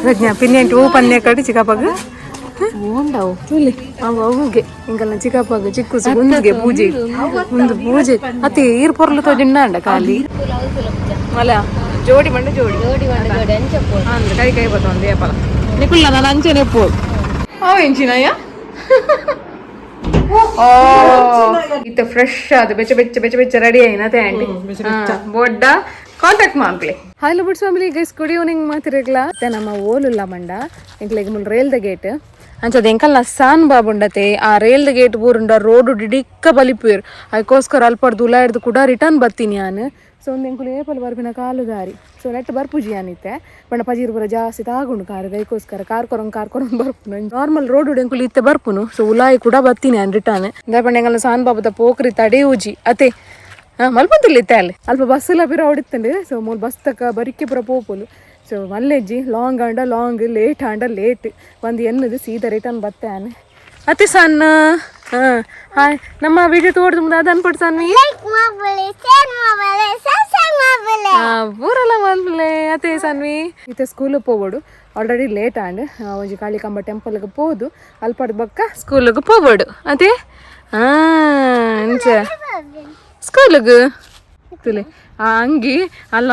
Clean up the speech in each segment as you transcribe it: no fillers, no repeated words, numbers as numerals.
ಪ್ರಜ್ಞಾ ಪಿನ್ನೆ ಹೂ ಪನ್ನೆ ಕಡೆ ಚಿಕ್ಕಪ್ಪಗ ಓಂಡವು. ತುಲಿ ಅವು ಅವುಗೆ ಇಂಕಲ್ನ ಚಿಕ್ಕಪ್ಪಗ ಚಿಕ್ಕುಸು ಒಂದುಗೆ ಪೂಜೆ, ಒಂದು ಪೂಜೆ ಅತ್ತೆ ಈರ್ ಪೊರ್ಲು ತೋಜಿಂಡ ಖಾಲಿ ಮಲ ಜೋಡಿ ಮಂಡ ಜೋಡಿ. ಜೋಡಿ ಬಂಡ ಜೋಡಿ ಅಂಚ. ಅಂದ್ ಕೈ ಕೈ ಬತ್ತೊಂದು ಏಪಲ ನಿಕುಲ್ಲ ನಾನು ಅಂಚೆನೆ ಪೋ ಅವ ಎಂಚಿನಯ್ಯ. ಓ, ಇತ್ತ ಫ್ರೆಶ್ ಅದು ಬೆಚ್ಚ ಬೆಚ್ಚ ಬೆಚ್ಚ ಬೆಚ್ಚ ರೆಡಿ ಆಯ್ನ ಆಂಟಿ ಬೊಡ್ಡ ಕಾಂಟ್ಯಾಕ್ಟ್ ಮಾಡ್ಲಿ. Hello buds family, guys, good evening. ಮಾತಿರಗ್ಲ ನಮ್ಮ ಓಲುಲ್ಲ ಮಂಡ ಎಂಕ್ಲೆಗ್ ಮುಲ್ ರೈಲ್ದ ಗೇಟ್ ಅಂಚದ ಎಂಕಲ್ನ ಸಾನ್ ಬಾಬುಂಡತೆ. ಆ ರೈಲ್ದ ಗೇಟ್ ಊರುಂಡ ರೋಡು ಡಿಡಿಕ್ಕ ಬಲಿಪೇರ್. ಅದಕ್ಕೋಸ್ಕರ ಅಲ್ಪಡ್ದು ಉಲ ಹಿಡ್ದು ಕೂಡ ರಿಟರ್ನ್ ಬರ್ತೀನಿ ನಾನು. ಸೊ ಒಂದು ಎಂಕುಲು ಏಪಲ್ ಬರ್ಪಿನ ಕಾಲು ದಾರಿ. ಸೊ ನೆಟ್ ಬರ್ಪುಜಿ ಅನಿತ್ತೆ ಪಂಡ ಪಜೀರು ಪೂರ ಜಾಸ್ತಿ ತಾಗುಂಡು ಕಾರ್. ಅದಕ್ಕೋಸ್ಕರ ಕಾರ್ ಕೊರಂಗ್ ಕಾರ್ ಕೊರಂಗ್ ಬರ್ಪುನು. ನಾರ್ಮಲ್ ರೋಡ್ ಎಂಕುಲು ಇತ್ತೆ ಬರ್ಪುನು. ಸೊ ಉಲಾಯಿ ಕೂಡ ಬರ್ತೀನಿ ನಾನು ರಿಟರ್ನ್. ಪಂಡ ಎಂಕಲ್ನ ಸಾನ್ ಬಾಬುದ ಪೋಕ್ರಿ ತಡೆ ಉಜಿ ಅತೆ ಮಲ್ಪಂತಿಲ್ಲ ಇತ್ತೆ. ಅಲ್ಲಿ ಅಲ್ಪ ಬಸ್ ಎಲ್ಲ ಪಿರ ಹೊಡಿತಂಡು. ಸೊ ಮೂಲು ಬಸ್ ತಕ್ಕ ಬರಿಕೆ ಪೂರ ಪೋಪುಲು. ಸೊ ಮಲ್ಲೆಜ್ಜಿ ಲಾಂಗ್ ಆಂಡ ಲಾಂಗ್, ಲೇಟ್ ಆಂಡ ಲೇಟ್ ಒಂದು ಎನ್ನದು ಸೀದಾ ರಿಟರ್ನ್ ಬತ್ತೆ ಆನೆ ಅತಿ ಸಣ್ಣ. ಹಾಂ, ಹಾಯ್. ನಮ್ಮ ವಿಡಿಯೋ ತೋಡ್ದು ಮುಂದೆ ಅದು ಅನ್ಪಟ್ಟು ಸಣ್ಣ. ಪೂರಲ್ಲ ಮಲ್ಪಲೆ ಅತೆ ಸನ್ವಿ. ಇತ್ತೆ ಸ್ಕೂಲ್ ಪೋಬೋಡು, ಆಲ್ರೆಡಿ ಲೇಟ್ ಆಂಡ್. ಒಂಜಿ ಕಾಳಿಕಾಂಬ ಟೆಂಪಲ್ಗೆ ಪೋದು ಅಲ್ಪಡ್ ಬಕ್ಕ ಸ್ಕೂಲ್ಗೆ ಪೋಬೋಡು ಅದೇ. ಹಾಂ, ಅಂಚ ಸ್ಕೂಲ್ಗೆ ತುಲೆ ಆ ಅಂಗಿ ಅಲ್ಲ,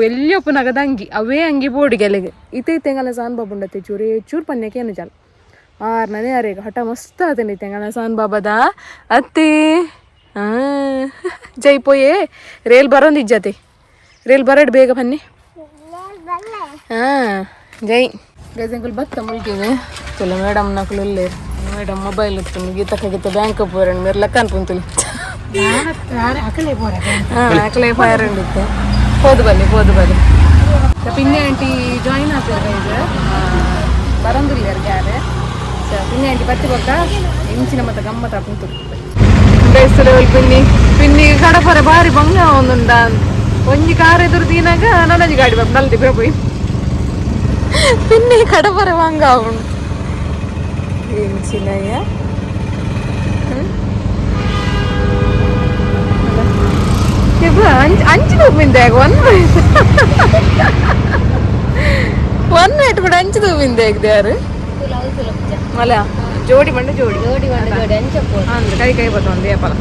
ಎಲ್ಲಿ ಒಪ್ಪನಾಗದ ಅಂಗಿ, ಅವೇ ಅಂಗಿ ಬೋಡಿಗೆ ಅಲ್ಲಿಗೆ. ಇತ್ತೆ ಇತ್ತೆಂಗಲ್ಲ ಸಾನ್ ಬಾಬು ಉಂಡತೆ. ಚೂರೇ ಚೂರು ಪನ್ಯಕ್ಕೆ ಏನು ಜಾಲ ಆರ್ ನನೇ ಅರೇಗ ಹಠ ಮಸ್ತ್ ಆತನ ಇತ್ತೆಂಗಲ್ಲ ಸಾನ್ ಬಾಬದ ಅತ್ತೆ. ಹಾಂ, ಜೈ ಪೋಯೆ. ರೇಲ್ ಬರೋಂದಿಜ್ಜತೆ, ರೇಲ್ ಬರಡ್ ಬೇಗ ಬನ್ನಿ. ಹಾಂ, ಜೈ ಗೈಸ್. ಅಂಕಲ್ ಬತ್ತ ಮುಲ್ಕಿಗೆ ತುಲ ಮೇಡಮ್ ನಕಲು ಉಲ್ಲೇರು. ಮೇಡಮ್ ಮೊಬೈಲ್ ಇತ್ತು ಗೀತಕ್ಕ ಗೀತ ಬ್ಯಾಂಕ್ ಪೋರಣ್ಣ ಮೇರ್ ಲೆಕ್ಕ ಅನ್ಪುಂತುಲಿ. ಹಾಂ, ಅಕಲೆ ಫೈರ್ ಉಂಡಿತ್ತು. ಪೋದು ಬನ್ನಿ, ಪೋದು ಬನ್ನಿ. ಪಿನ್ನೆ ಆಂಟಿ ಜಾಯಿನ್ ಆಗ್ತಾರೆ ಗೈಸ್. ಬರಂದಿಲ್ಲ ಯಾರು. ಪಿನ್ನೆ ಆಂಟಿ ಬತ್ತಿ ಬೊಕ್ಕ ಇಂಚಿನ ಮತ್ತೆ ಗಮ್ಮತ್ತ ಕುಂತು ಗೈಸ್. ಪಿನ್ನಿ ಪಿನ್ನಿ ಕಡಪರೆ ಬಾರಿ ಬಂಗ ಒಂದುಂಡ. ಒಂಜಿ ಕಾರ್ ಎದುರು ತೀನಾಗ ನನಂಜಿ ಗಾಡಿ ಬರ್ಪ ನಲ್ದಿ ಪೋಯಿ. ಪಿನ್ನಿ ಕಡಪರೆ ವಾಂಗ ಉಂಡು ಎಂಚಿನಯ್ಯ. ಅಂಚು ಅಂಚು ತೂಪಿಂದೆ ಒನ್ ಒನ್ ಏಟ್ ಕೂಡ ಅಂಚು ತೂಪಿಂದೆ ಯಾರು ಮಲ ಜೋಡಿ ಬಂಡ ಜೋಡಿ. ಜೋಡಿ ಬಂಡ ಜೋಡಿ ಅಂಚ. ಅಂದ್ ಕೈ ಕೈ ಬತ್ತೊಂದು ಏಪಲ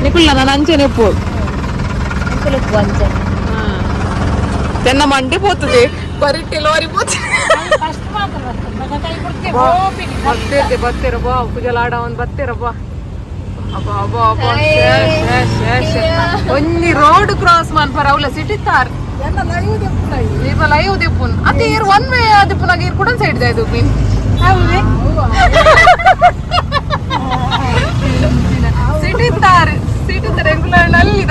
ನಿಕುಲ್ಲ ನಾನು ಅಂಚೆನೆ ಪೋ. ಅಂಕುಲು ಅಂಚ. ತೆನ್ನ ಮಂಡಿ ಪೋತದೆ, ಬರಿಟ್ಟೆ ಲಾರಿ ಪೋತದೆ. ಬತ್ತೇರ್ದೆ ಬತ್ತೇರ ಬಾ ಕುಜಲಾಡ ಒಂದು ಬತ್ತೇರ ಬಾ. ಅಬ್ಬಾ ಅಬ್ಬಾ ಅಬ್ಬಾ, ಶೇ ಶೇ ಶೇ ಶೇ. ಒಂಜಿ ರೋಡ್ ಕ್ರಾಸ್ ಮನ್ಪರ ಅವಲ ಸಿಟಿತ್ತಾರ್ ಇವ ಲೈವ್ ದಿಪ್ಪುನ್ ಅತ್ತೆ. ಇರ್ ಒನ್ ವೇ ದಿಪ್ಪುನಾಗ ಇರ್ ಕೂಡ ಸೈಡ್ ದಾಯ್ದು ಮೀನ್ ಸಿಟಿತ್ತಾರ್ ಸಿಟಿತ್ತಾರ್ ಎಂಕುಲ ಅಲ್ಲಿ.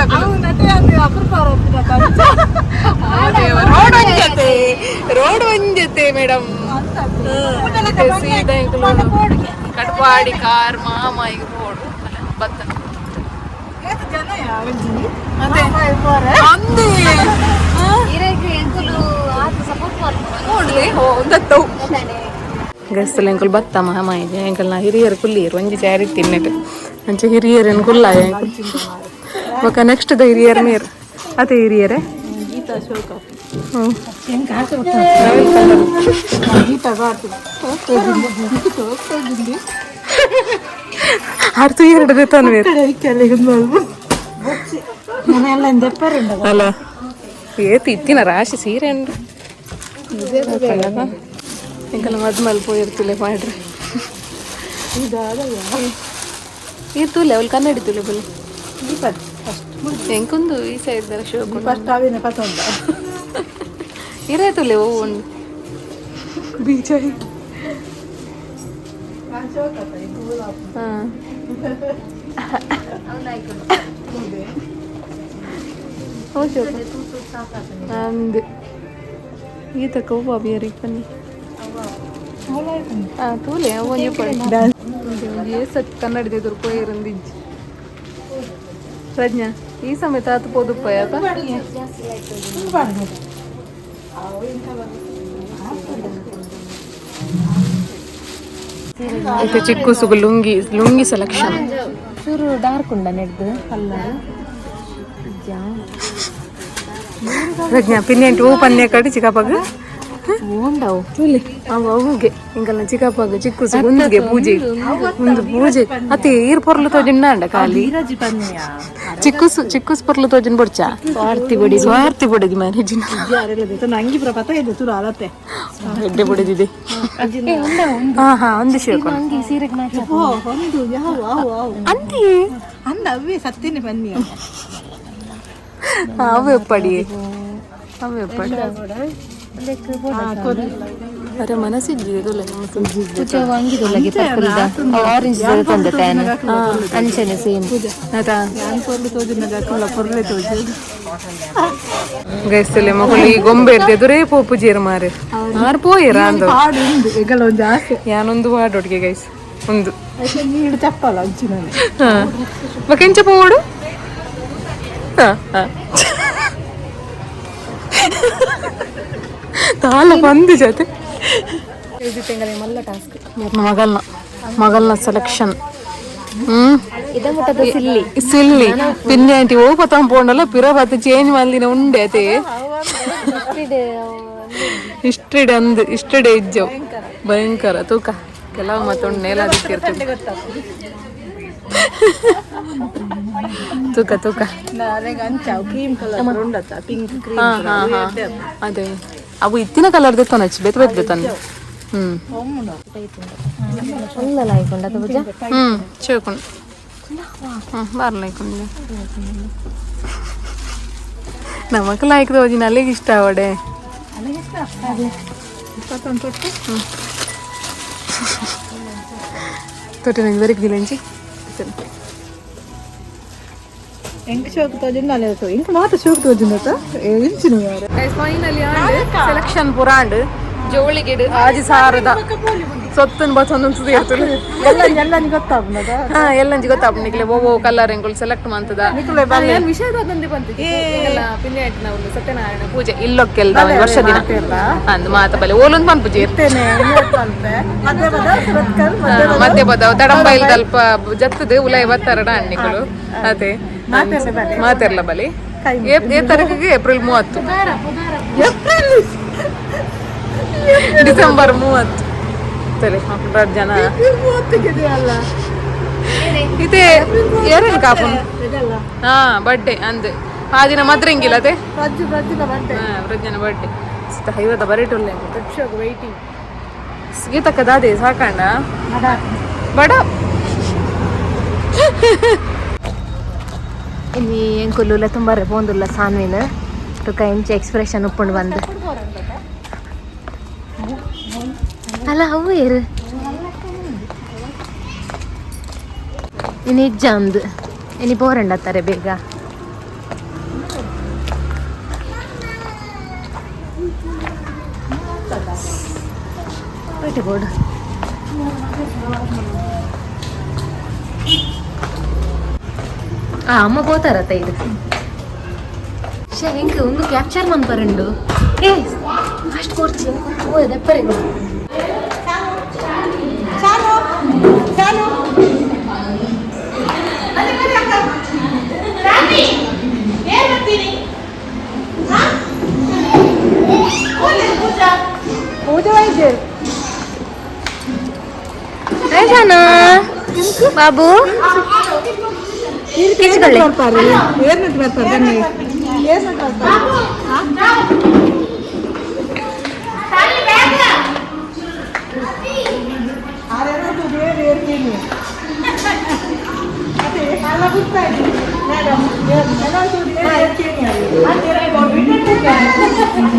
ರೋಡ್ ಒಂಜತೆ, ರೋಡ್ ಒಂಜತೆ ಮೇಡಮ್. ಸೀದಾ ಎಂಕುಲು ಕಟ್ಪಾಡಿ ಕಾರ್ ಮಾಮ ಈಗ ಬೋಡು ಬತ್ತ ಅದೇ ಅಂದೆ. ಇರೆಗ್ ಎಂಕುಲು ಆತ ಸಪೋರ್ಟ್ ಮಾಡ್ತಾರೆ. ನೋಡ್ಲಿ ಒಂದತ್ತವು ಗಸ್ತಲ್. ಎಂಕುಲು ಬತ್ತ ಮಹಾಮಾಯಿಗೆ. ಎಂಕಲ್ನ ಹಿರಿಯರು ಕುಲ್ಲಿಯರು ಒಂಜಿ ಚಾರಿ ತಿನ್ನೆಟ್ ಅಂಚೆ ಹಿರಿಯರು ಕುಲ್ಲ ಎಂಕುಲು. ಬೊಕ ನೆಕ್ಸ್ಟ್ the ಹಿರಿಯರ್ ಮೇರ್ ಅದೇ ಹಿರಿಯರೇ. ಹ್ಞೂ, ನವಿಲ್ ಕಲರ್. ಅರ್ಥ ಎರಡು ತಾನು ಅಲ್ಲ. ಏತ್ ಇತ್ತಿನ ರಾಶಿ ಸೀರೆ ಉಂಡು ಎಂಕಲ್ಲ ಮದ್ಮಲ್ ಪೋಯಿರ್ತಿಲೆ ಮಾಡ್ರಿ. ಈ ತೂಲೆ ಅವಳು ಕನ್ನಡಿ ತೂಲೆ ಬುಲೆ. ಎಂಕೊಂದು ಈ ಸೈಡ್ ಶೋಕ್ ಇರೇ ತುಲೆ. ಓ, ಉಂಡು ಬೀಚ. ಹಾಂ, ಅಂದ್ ಈತ ಕೋಪ ಬಿಯರಿಗೆ ಬನ್ನಿ. ಹಾಂ, ತೂಲೆ ಅವು ಒಂಜಿ ಒಂಜಿ ಏಸತ್ ಕನ್ನಡಿದ ಎದುರು ಪೋಯಿರಂದಿಜ್ಜಿ. ಪ್ರಜ್ಞಾ, ಈ ಸಮೇತ ಆತು ಪೋದುಪ್ಪಯ್ಯ. ಇತ್ತೆ ಚಿಕ್ಕ ಸುಗು ಲುಂಗಿ ಲುಂಗಿ ಸೆಲೆಕ್ಷನ್. ಚೂರು ಡಾರ್ಕ್ ಉಂಡ ನೆಡ್ದು ಅಲ್ಲ. ಪ್ರಜ್ಞಾ ಪಿನ್ನೆ ಹೂ ಪನ್ನೆ ಕಡೆ ಚಿಕ್ಕಪ್ಪಗ. ಓಂಡವು ತುಲೆ ಅವು ಅವುಗೆ ಇಂಕಲ್ನ ಚಿಕ್ಕಪ್ಪಗ ಚಿಕ್ಕುಸು ಒಂದುಗೆ ಪೂಜೆ ಒಂದು ಪೂಜೆ ಅತ್ತೆ ಈರ್ ಪೊರ್ಲು ತೋಜಿನ ಅಂಡ ಖಾಲಿ ಚಿಕ್ಕುಸು ಚಿಕ್ಕುಸು ಪೊರ್ಲು ತೋಜಿನ ಬೊಡ್ಚ ಸ್ವಾರ್ಥಿ ಬಡಿ ಸ್ವಾರ್ಥಿ ಬೊಡದಿ ಮ್ಯಾನೇಜಿನ ಅಂಗಿ ಪ್ರಪತ ಇದೆ ತುರು ಅಲತೆ ಎಡ್ಡೆ ಬೊಡದಿದೆ ಹಾ ಹಾ ಒಂದು ಶಿವಕೊಂಡು ಅಂಗಿ ಸೀರೆಗೆ ಮ್ಯಾಚ್ ಓ ಒಂದು ಯಾವ ಅವು ಅವು ಅಂತಿ ಅಂದ ಅವೇ ಸತ್ತಿನ ಬನ್ನಿ ಅವೆ ಪಡಿ ಅವೇ ಪಡಿ ಅರೆ ಮನಸ್ಸಿದ್ದಿದೆ ತುಲೆ ಪೂಜೆ ಅಂಗಿ ತೊಲಗಿ ಪರ್ಪಲ್ದ ಆರೆಂಜ್ ತಂದೆ ಟ್ಯಾನ್ ಅಂಚನೆ ಸೇಮ್ ಆತಾ ಪೊರ್ಲು ತೋಜಿನ ಕುಲ್ಲ ಪೊರ್ಲೆ ತೋಜು ಗೈಸ್ತಲೆ ಮಕ್ಕಳು ಈ ಗೊಂಬೆ ಇರ್ದೆ ಎದುರೇ ಪೋಪು ಜೇರು ಮಾರೆ ಆರ್ ಪೋಯಿರ ಅಂದ ಪಾಡು ಉಂಡು ಎಗಲ ಒಂದು ಆಸೆ ಯಾನೊಂದು ವಾಡೊಟ್ಟಿಗೆ ಗೈಸ್ ಒಂದು అయితే ನೀಡು ಚಪ್ಪಲ ಅಂಚಿನ ಬಕೆಂಚ ಪೋಡು ತಾಲ ಬಂದು ಜೊತೆ ಮಲ್ಲ ಟಾಸ್ಕ್ ಮಗಲ್ನ ಮಗಲ್ನ ಸೆಲೆಕ್ಷನ್ ಹ್ಮ್ ಇದ ಮುಟ್ಟದ ಸಿಲ್ಲಿ ಸಿಲ್ಲಿ ಪಿನ್ನೆ ಆಂಟಿ ಓ ಪತಂ ಪೋಂಡಲ್ಲ ಪಿರ ಬತ್ತ ಚೇಂಜ್ ಮಲ್ದಿನ ಉಂಡೆ ಅತೆ ಇಷ್ಟಡೆ ಅಂದ್ ಇಷ್ಟಡೆ ಇಜ್ಜವು ಭಯಂಕರ ತೂಕ ಕೆಲವು ಮತ್ತೊಂದು ನೇಲ ದಿಕ್ಕಿರ್ತದೆ ತೂಕ ತೂಕ ನನಗೆ ಅಂಚಾವು ಕ್ರೀಮ್ ಕಲರ್ ಉಂಡತ್ತ ಪಿಂಕ್ ಕ್ರೀಮ್ ಹಾ ಹಾ ಹಾ ಅದೇ ಅವು ಇತ್ತಿನ ಕಲರ್ ದೆತ್ತೊನಚ್ಚಿ ಬೇತೆ ಬೇತೆ ದೆತ್ತೊನ ಹ್ಮ್ ಅಲ್ಲ ಲಾಯ್ಕೊಂಡ ಪೂಜಾ ಹ್ಮ್ ಚೇಕೊಂಡು ಹ್ಮ್ ಬಾರ್ಲಾಯ್ಕೊಂಡು ನಮಕ್ ಲಾಯ್ಕ್ ತೋಜಿನ ಅಲ್ಲಿಗೆ ಇಷ್ಟ ಅವಡೆ ತೊಟ್ಟೆ ನಂಗೆ ಬರೀಕ್ ದಿಲಂಚಿ ಎಂಕ್ ಶೋಕ್ ತೋಜಿನ ಅಲೆ ಇಂಕ್ ಮಾತ್ರ ಶೋಕ್ ತೋಜಿನತ್ತ ಎಂಚಿನ ಮಾರೆ ಫೈನಲಿ ಸೆಲೆಕ್ಷನ್ ಪುರಾಂಡ್ ಜೋಳಿಗೆಡು ಆಜಿ ಸಾರದ ಸೊತ್ತನ್ ಬತ್ತೊಂದು ಇರ್ತದೆ ಎಲ್ಲ ಎಲ್ಲ ಗೊತ್ತಾಗ್ನದ ಹಾ ಎಲ್ಲಂಜಿ ಗೊತ್ತಾಪ ನಿಕ್ಲೆ ಓ ಕಲರ್ ಎಂಕುಲು ಸೆಲೆಕ್ಟ್ ಮಂತದ ವಿಷಯದ ಬಂತು ಪಿನ್ನೆ ನಾವು ಸತ್ಯನಾರಾಯಣ ಪೂಜೆ ಇಲ್ಲೊಕ್ಕೆಲ್ದ ಒಂಜಿ ವರ್ಷ ದಿನ ಅಂದ್ ಮಾತ ಬಲೆ ಓಲೊಂದು ಪನ್ ಪೂಜೆ ಮಧ್ಯೆ ಬದವ್ ತಡಂಬೈಲ್ ದಲ್ಪ ಜತ್ತದು ಉಲೈ ಬತ್ತಾರಡ ಅಣ್ಣಿಕುಲು ಅದೇ ಮಾತೆರ್ಲ ಬಲಿ ಏ ತಾರೀಕಿಗೆ ಏಪ್ರಿಲ್ 30 ಡಿಸೆಂಬರ್ 30 ಸರಿ ಮಕ್ಕಳ ಜನ ಇದೇ ಏರೇನು ಕಾಪುನ್ ಹಾ ಬರ್ಡೇ ಅಂದ್ ಆ ದಿನ ಮದ್ರಿಂಗಿಲ್ಲ ಅದೇ ಹಾ ಪ್ರಜ್ಞನ ಬರ್ಡೇ ಸುತ್ತ ಐವತ್ತ ಬರೀಟುಲ್ಲೆ ವೈಟಿಂಗ್ ಗೀತಕ್ಕ ದಾದೆ ಸಾಕಂಡ ಬಡ ಇಲ್ಲಿ ಎಂಕುಲುಲ ತುಂಬಾರೆ ಪೋಂದುಲ್ಲ ಸಾನ್ವಿನ ತುಕ ಎಂಚ ಎಕ್ಸ್ಪ್ರೆಷನ್ ಉಪ್ಪುಂಡು ಬಂದು ಅಲ್ಲ ಅವು ಏರು ಇನ್ನು ಇಜ್ಜ ಅಂದು ಇನಿ ಬೋರಂಡತ್ತಾರೆ ಬೇಗ ಬೋರ್ಡ್ ಆ ಅಮ್ಮ ಪೋತಾರತ್ತ ಇದು ಶೇ ಎಂಕ್ ಒಂದು ಕ್ಯಾಪ್ಚರ್ ಮನ್ಪರುಂಡು ಏ ಅಷ್ಟು ಕೊರ್ಚಿ ಓ ದೆಪ್ಪರೆ ಬಾಬು ಕಿಚ್ಕೊಳ್ಳಿ ಏರ್ನಟ್ ಬರ್ತಾರೆ ಬನ್ನಿ ಏರ್ನಟ್ ಬರ್ತಾರೆ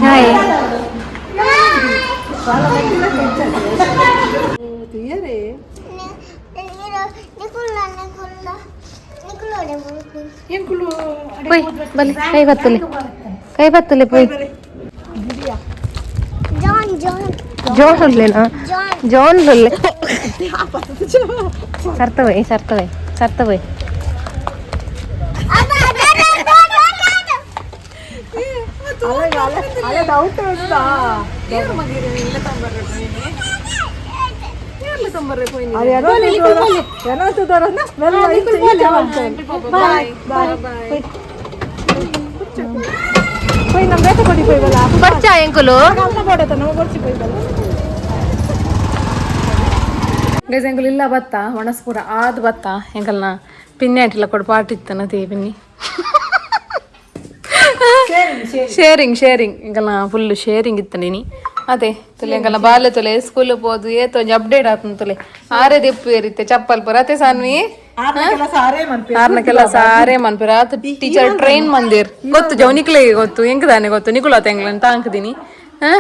ಹಾಯ್ ಪೋಯ್ ಬಲಿ ಕೈ ಬತ್ತಲೆ ಕೈ ಬತ್ತಲೆ ಪೋಯ್ ಜಾನ್ ಜಾನ್ ಜೋನ್ ಉಲ್ಲೇನಾ ಜಾನ್ ಜೋನ್ ಉಲ್ಲೆ ಸರ್ತವೆ ಸರ್ತವೆ ಸರ್ತವೆ ಅಲ್ಲ ಡೌಟ್ ಉಂಟಾ ಪೋಯ್ ನಮ್ಮ ಬೇತೆ ಕೊಡಿ ಪೋಯ್ಬಲ್ಲ. ಬರ್ಚಾ ಎಂಕುಲು. ಅಮ್ಮ ಬೋಡತ್ತ ನಮ್ಮ ಬರ್ಚಿ ಪೋಯ್ಬಲ್ಲ. ಗೈಸ್, ಎಂಕುಲು ಇಲ್ಲ ಬತ್ತ ಒಣಸ್ಪೂರ ಆದ್ ಬತ್ತ. ಎಂಕಲ್ನ ಪಿನ್ನೆ ಆಟಿಲ್ಲ ಕೊಡು ಪಾಟಿತ್ತನ ತೇ ಪಿನ್ನಿ. ಶೇರಿಂಗ್ ಶೇರಿಂಗ್, ಎಂಕಲ್ನ ಫುಲ್ ಶೇರಿಂಗ್ ಇತ್ತ ನೀನಿ. ಅದೇ ತುಲೆ ಎಂಕಲ್ನ ಬಾಲ್ಯ ತುಲೆ, ಸ್ಕೂಲ್ ಪೋದು ಏತೊಂಜಿ ಅಪ್ಡೇಟ್ ಆತನ ತುಲೆ. ಆರೆ ದೆಪ್ಪು ಏರಿತ್ತೆ ಚಪ್ಪಲ್ ಪೂರ ಅತೆ ಸಾನ್ವಿ. ಆರ್ನ ಕೆಲಸ ಆರೇ ಮನ್ಪೆ. ಆರ್ನ ಕೆಲಸ ಆರೇ ಮನ್ಪುರ. ಆತ ಟೀಚರ್ ಟ್ರೈನ್ ಮಂದಿರ್ ಗೊತ್ತು ಜವ್ ನಿಕ್ಲೆ ಗೊತ್ತು ಎಂಕ ತಾನೆ ಗೊತ್ತು ನಿಕುಲ ತೆಂಗ್ಲನ್ ತಾಂಕದಿನಿ. ಹಾ,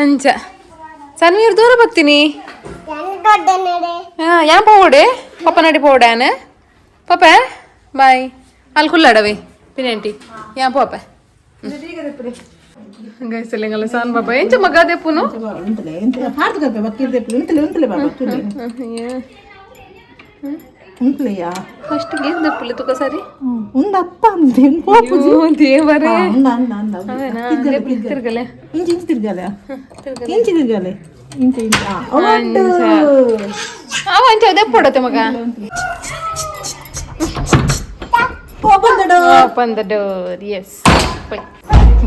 ಅಂಚ ಸನ್ವೀರ್ ದೂರ ಬರ್ತೀನಿ. ಹಾ, ಯಾ ಪೋಡೆ ಪಪ್ಪ ನಡಿ ಪೋಡಾನ ಪಪ್ಪ ಬಾಯ್. ಅಲ್ಲಿ ಕುಲ್ಲಡವೆ ಪಿನೆಂಟಿ ಯಾ ಪೋಪ. ಗೈಸಲಿಂಗಲ್ಲ ಸಾನ್ ಬಾಬಾ ಎಂಚ ಮಗ ದೆಪ್ಪುನು. ಉಂಟಲೆ ಎಂತ ಪಾರ್ದು ಕಲ್ಪೆ ಬಕ್ಕಿರ್ ದೆಪ್ಪು ಉಂಟಲೆ ಉಂಟಲೆ ಬಾಬಾ ತುಲೆ ಉಂಟ್ಲೆಯಾ. ಫಸ್ಟ್ ಗೇಸ್ ದೆಪ್ಪುಲೆ ತುಕ ಸರಿ. ಉಂದಪ್ಪ ಅಂದೇನು ಪೋಪುಜಿ. ಓ ದೇವರೇ. ಉಂದ ಅಂದ ಅಂದ. ತಿರ್ಗಲೆ. ಇಂಚಿ ಇಂಚಿ ತಿರ್ಗಾಲೆ, ಇಂಚಿ ತಿರ್ಗಾಲೆ, ಇಂಚಿ ಇಂಚಿ. ಆ, ಉಂಟು. ಅವ ಅಂಚ ದೆಪ್ಪೊಡತೆ ಮಗ. Open the door. Open the door, yes.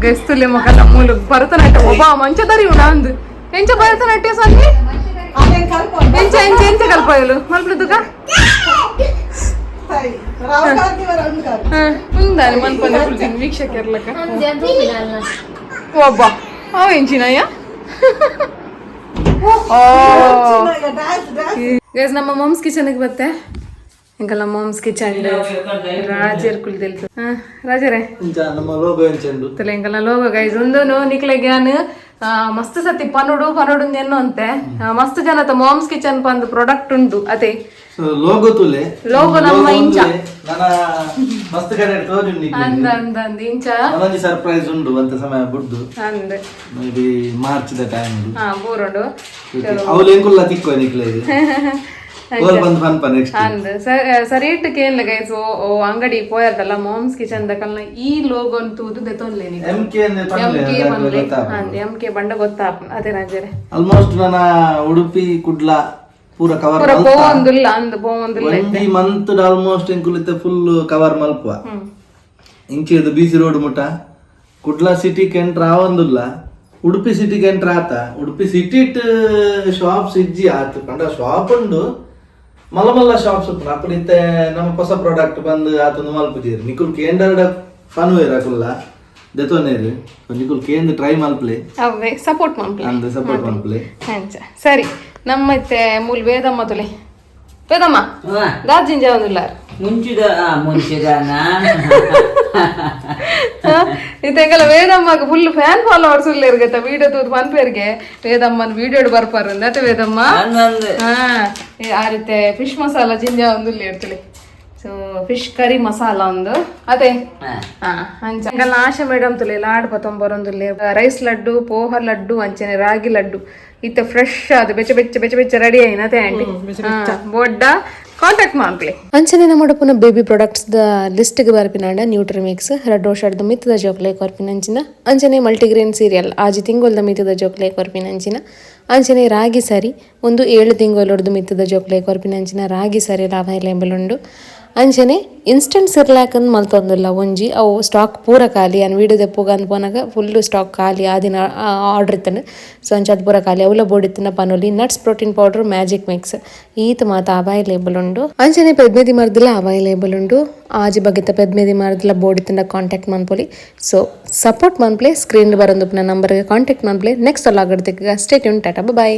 ಗಸ್ತುಲೆ ಮಗಲ ಮೂಲು ಭರತನಾಟ್ಯ ಒಬ್ಬ ಮಂಚ ದರಿ ಉಣ ಅಂದು ಎಂಚ ಭರತನಾಟ್ಯ ಸನ್ನಿ. ಅದೇನ್ ಕಲ್ಪ. ಎಂಚ ಎಂಚ ಎಂಚ ಕಲ್ಪಾಯಲು ಮಲ್ಪಲು ತುಕ. ಸರಿ ರಾವ್ ಕಾರ್ತಿ ವರ ಒಂದು ಕಾರ್. ಉಂದಾನೆ ಮನ್ಪಂದೆ ಕುಲ್ತೀನಿ ವೀಕ್ಷಕರ್ಲಕ. ಒಬ್ಬ ಅವ ಎಂಚಿನಯ್ಯ. ಓ dance dance. Guys, ನಮ್ಮ ಮಾಮ್ಸ್ ಕಿಚನ್ಗೆ ಬತ್ತೆ. ಎಂಕಲ್ಲ ಮಾಮ್ಸ್ ಕಿಚನ್ ರಾಜರ್ ಕುಲ್ದೆಲ್ತು. ಹಾ ರಾಜರೇ. ಇಂಚ ನಮ್ಮ ಲೋಗೋ ಎಂಚುಂಡು? ತುಲೆ ಎಂಕಲ್ನ ಲೋಗೋ ಗೈಸ್. ಒಂದೂನು ನಿಕ್ಲೆಗ್ ಯಾನ್ ಮಸ್ತ್ ಸತಿ ಪನೋಡು ಪನೋಡು ಎನ್ನು ಅಂತೆ. ಮಸ್ತ್ ಜನತ ಮಾಮ್ಸ್ ಕಿಚನ್ ಪಂದ್ ಪ್ರಾಡಕ್ಟ್ ಉಂಡು ಅದೇ. ಸೊ ಲೋಗೋ ತುಲೆ. ಲೋಗೋ ನಮ್ಮ ಇಂಚ. ನನ್ನ ಮಸ್ತ್ ಕಡೆ ತೋಜುಂಡು. ಅಂದ ಅಂದ ಅಂದ ಇಂಚ. ನನೊಂಜಿ ಸರ್ಪ್ರೈಸ್ ಉಂಡು ಅಂತ ಸಮಯ ಬುಡ್ದು. ಅಂದ್. May be March the time. ಹಾ, ಬೋರುಂಡು. ಅವ್ಲು ಎಂಕುಲ್ಲ ತಿಕ್ಕೋ ನಿಕ್ಲೆ ಕೋಲ್ ಬಂದ್ ಪನ್ಪ ನೆಕ್ಸ್ಟ್. ಅಂದ್ ಸರಿಟ್ ಕೇನ್ಲ ಗೈಸ್. ಓ ಓ ಅಂಗಡಿ ಪೋಯರ್ದಲ್ಲ ಮಾಮ್ಸ್ ಕಿಚನ್ ದಕಲ್ನ ಈ ಲೋಗೋನ್ ತೂದು ದೆತೊನ್ಲೆ ನಿಕ್. M K. M K ಪನ್ಲೆ. ಅಂದ್, ಎಂ ಕೆ ಬಂಡ ಗೊತ್ತಾಪ್ ಅದೇ ರಾಜರೇ. ಆಲ್ಮೋಸ್ಟ್ ನನ್ನ ಉಡುಪಿ ಕುಡ್ಲ ಪೂರ ಕವರ್. ಪೂರ ಪೋವೊಂದುಲ್ಲ ಅಂದ್, ಪೋವೊಂದುಲ್ಲ. ಒಂಜಿ ಮಂತ್ ಆಲ್ಮೋಸ್ಟ್ ಎಂಕುಲಿತ್ತೆ ಫುಲ್ ಕವರ್ ಮಲ್ಪುವ. ಇಂಚಿರ್ದು B C road ಮುಟ ಕುಡ್ಲ ಸಿಟಿ ಎಂಟ್ರ್ ಆವೊಂದುಲ್ಲ. ಉಡುಪಿ ಸಿಟಿಗೆ ಎಂಟ್ರ್ ಆತ. ಉಡುಪಿ ಸಿಟಿ ಶಾಪ್ಸ್ ಇಜ್ಜಿ ಆತು ಪಂಡ ಶಾಪ್ ಉಂಡು, ಮಲ್ಲ ಮಲ್ಲ ಶಾಪ್ಸ್ ಉಪ್ಪುಂಡು. ಅಪ್ಪು ಇತ್ತೆ ನಮ್ಮ ಹೊಸ ಪ್ರಾಡಕ್ಟ್ ಬಂದು ಆತೊಂದು ಮಲ್ಪುಜೇರು. ನಿಕುಲ್ ಕೇಂದ್ರ ಪನುವೇರ್ ಅಕುಲ್ಲ ದೆತೊನೇರು. ನಿಕುಲ್ ಕೇಂದ್ರ ಟ್ರೈ ಮಲ್ಪಲೆ. ಅವೇ ಸಪೋರ್ಟ್ ಮನ್ಪ್ಲೆ. ಅಂದ್, ಸಪೋರ್ಟ್ ಮಲ್ಪಲೆ. ಅಂಚ ಸರಿ, ನಮ್ಮ ಇತ್ತೆ ಮೂಲ್ ವೇದಮ್ಮ ತುಲೆ. ವೇದಮ್ಮ ದಾಜಿಂಜ ಒಂದುಲ್ಲಾರ್. ಮುಂಚಿದ ಮುಂಚಿದನ. ಇತ್ತೆಂಗಲ ವೇದಮ್ಮಗ್ full fan followers ಉಲ್ಲೇರ್ ಗೊತ್ತಾ. ವಿಡಿಯೋ ತೂದು ಪನ್ಪೇರ್ಗೆ ವೇದಮ್ಮನ್ ವಿಡಿಯೋಡ್ ಬರ್ಪಾರು ಅಂದತೆ ವೇದಮ್ಮ. ಅಂದಂದು. ಹಾ, ಆ ರೀತಿ ಫಿಶ್ ಮಸಾಲ ಜಿಂಜ ಒಂದು ಇರ್ತಲೆ. So fish curry masala ಒಂದು ಅದೇ. ಹಾ, ಅಂಚ ಎಂಕಲ್ನ ಆಶಾ ಮೇಡಮ್ ತುಲೆ ಲಾಡ್ ಪತ್ತೊಂಬರೊಂದುಲ್ಲೆ. ರೈಸ್ ಲಡ್ಡು, ಪೋಹ ಲಡ್ಡು, ಅಂಚನೆ ರಾಗಿ ಲಡ್ಡು ಇತ್ತೆ ಫ್ರೆಶ್ ಅದು ಬೆಚ್ಚ ಬೆಚ್ಚ ಬೆಚ್ಚ ಬೆಚ್ಚ ರೆಡಿ ಆಯಿನ ಆಂಟಿ ಬೊಡ್ಡ ಕಾಂಟ್ಯಾಕ್ಟ್ ಮಾಡ್ಲಿ. ಅಂಚನೆ ನಮ್ಮ ಪುನಃ baby products the ಲಿಸ್ಟ್ಗೆ ಬರ್ಪಿನಾಂಡ ನ್ಯೂಟ್ರಿಮಿಕ್ಸ್ ರಡ್ಡ್ ವರ್ಷದ ಮಿತ್ತದ ಜೋಕ್ಲೆ ಕೊರ್ಪಿನಂಚಿನ, ಅಂಚನೆ ಮಲ್ಟಿಗ್ರೇನ್ ಸೀರಿಯಲ್ 6 ತಿಂಗೊಲ್ದ ಮಿತ್ತದ ಜೋಕ್ಲೆ ಕೊರ್ಪಿನಂಚಿನ, ಅಂಚನೆ ರಾಗಿ ಸರಿ ಒಂದು 7 ತಿಂಗೊಲೊಡ್ದು ಮಿತ್ತದ ಜೋಕ್ಲೆ ಕೊರ್ಪಿನಂಚಿನ ರಾಗಿ ಸರಿ ಅವೈಲೇಬಲ್ ಉಂಡು. ಅಂಚನೆ ಇನ್ಸ್ಟೆಂಟ್ ಸಿರ್ಲ್ಯಾಕ್ ಅಂದ್ ಮಲ್ತೊಂದುಲ್ಲ ಒಂಜಿ, ಅವು ಸ್ಟಾಕ್ ಪೂರ ಖಾಲಿ. ಅನ್ ವೀಡಿಯೋ ದೆಪ್ಪುಗ ಅಂದ್ ಪೋನಾಗ ಫುಲ್ ಸ್ಟಾಕ್ ಖಾಲಿ. ಆ ದಿನ ಆರ್ಡರ್ ಇತ್ತಂಡು. ಸೊ ಅಂಚ ಅದು ಪೂರ ಖಾಲಿ. ಅವುಲ ಬೋಡಿತ್ತಿನ ಪನೊಲಿ. Nuts protein powder, magic mix ಈತ್ ಮಾತ ಅವೈಲೇಬಲ್ ಉಂಡು. ಅಂಚನೆ ಪೆದ್ಮೆದಿ ಮರ್ದಲ ಅವೈಲೇಬಲ್ ಉಂಡು. ಆಜಿ ಬಗೆತ ಪೆದ್ಮೆದಿ ಮರ್ದಲ ಬೋಡಿತ್ತಿನ ಕಾಂಟ್ಯಾಕ್ಟ್ ಮನ್ಪೊಲಿ. ಸೊ ಸಪೋರ್ಟ್ ಮನ್ಪ್ಲೆ. ಸ್ಕ್ರೀನ್ ಬರಂದುಪ್ಪುನ ನಂಬರ್ಗೆ ಕಾಂಟ್ಯಾಕ್ಟ್ ಮನ್ಪ್ಲೆ. ನೆಕ್ಸ್ಟ್ ಅಲ್ಲಾಗಡ್ದಿಕ್ಕ stay tune. Tata, bye.